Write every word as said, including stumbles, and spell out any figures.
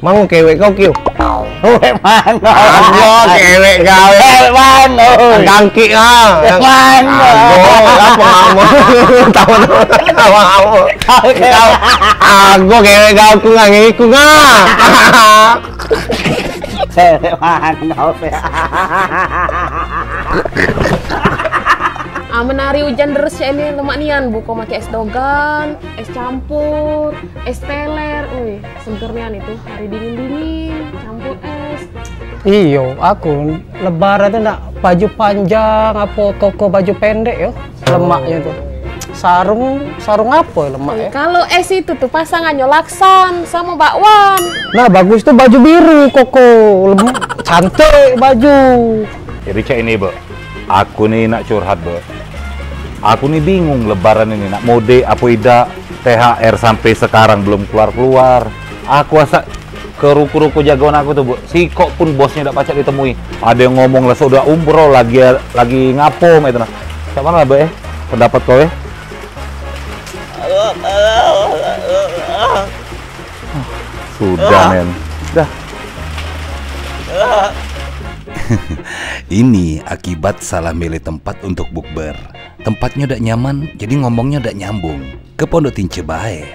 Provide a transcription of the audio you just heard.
Mang kewek kau kiu. Kewek mano? Ago kewek gawe. Kewek mano? Gangkik ah. Kewek mano? Ago, apo ngamo? Tahu tahu. Apo ngamo? Kau, ago kewek gawe ku ngangi ku nga. Kewek mano? Ah, menari ujan deres cak ini lemak nian, buko make es dogan, es campur, es teler. Wih, seger nian itu, hari dingin-dingin, campur es. Iyo, aku lebaran tu nak baju panjang apo koko baju pendek yo, lemaknyo tu. Sarung, sarung apo lemak yo? Kalau es itu tu pasangannyo laksan samo bakwan. Nah, bagus tu baju biru koko, lem-, cantik baju. Jadi cak ini, Bek. Aku ni nak curhat, Bek. Aku ni bingung lebaran ini nak mudik apo idak, T H R sampe sekarang belum keluar-keluar. Aku asak ke ruko-ruko jagoan aku tu, Bek. Sikok pun bosnyo dak pacak ditemui. Ado yang ngomong lah sudah umroh, lagi, lagi ngapo mak itu nah. Cak mano, Bek, eh? Pendapat kau, eh? Sudah, men. Dah. Ini akibat salah milih tempat untuk bukber. Tempatnyo dak nyaman, jadi ngomongnyo dak nyambung. Ke Pondok Tince bae.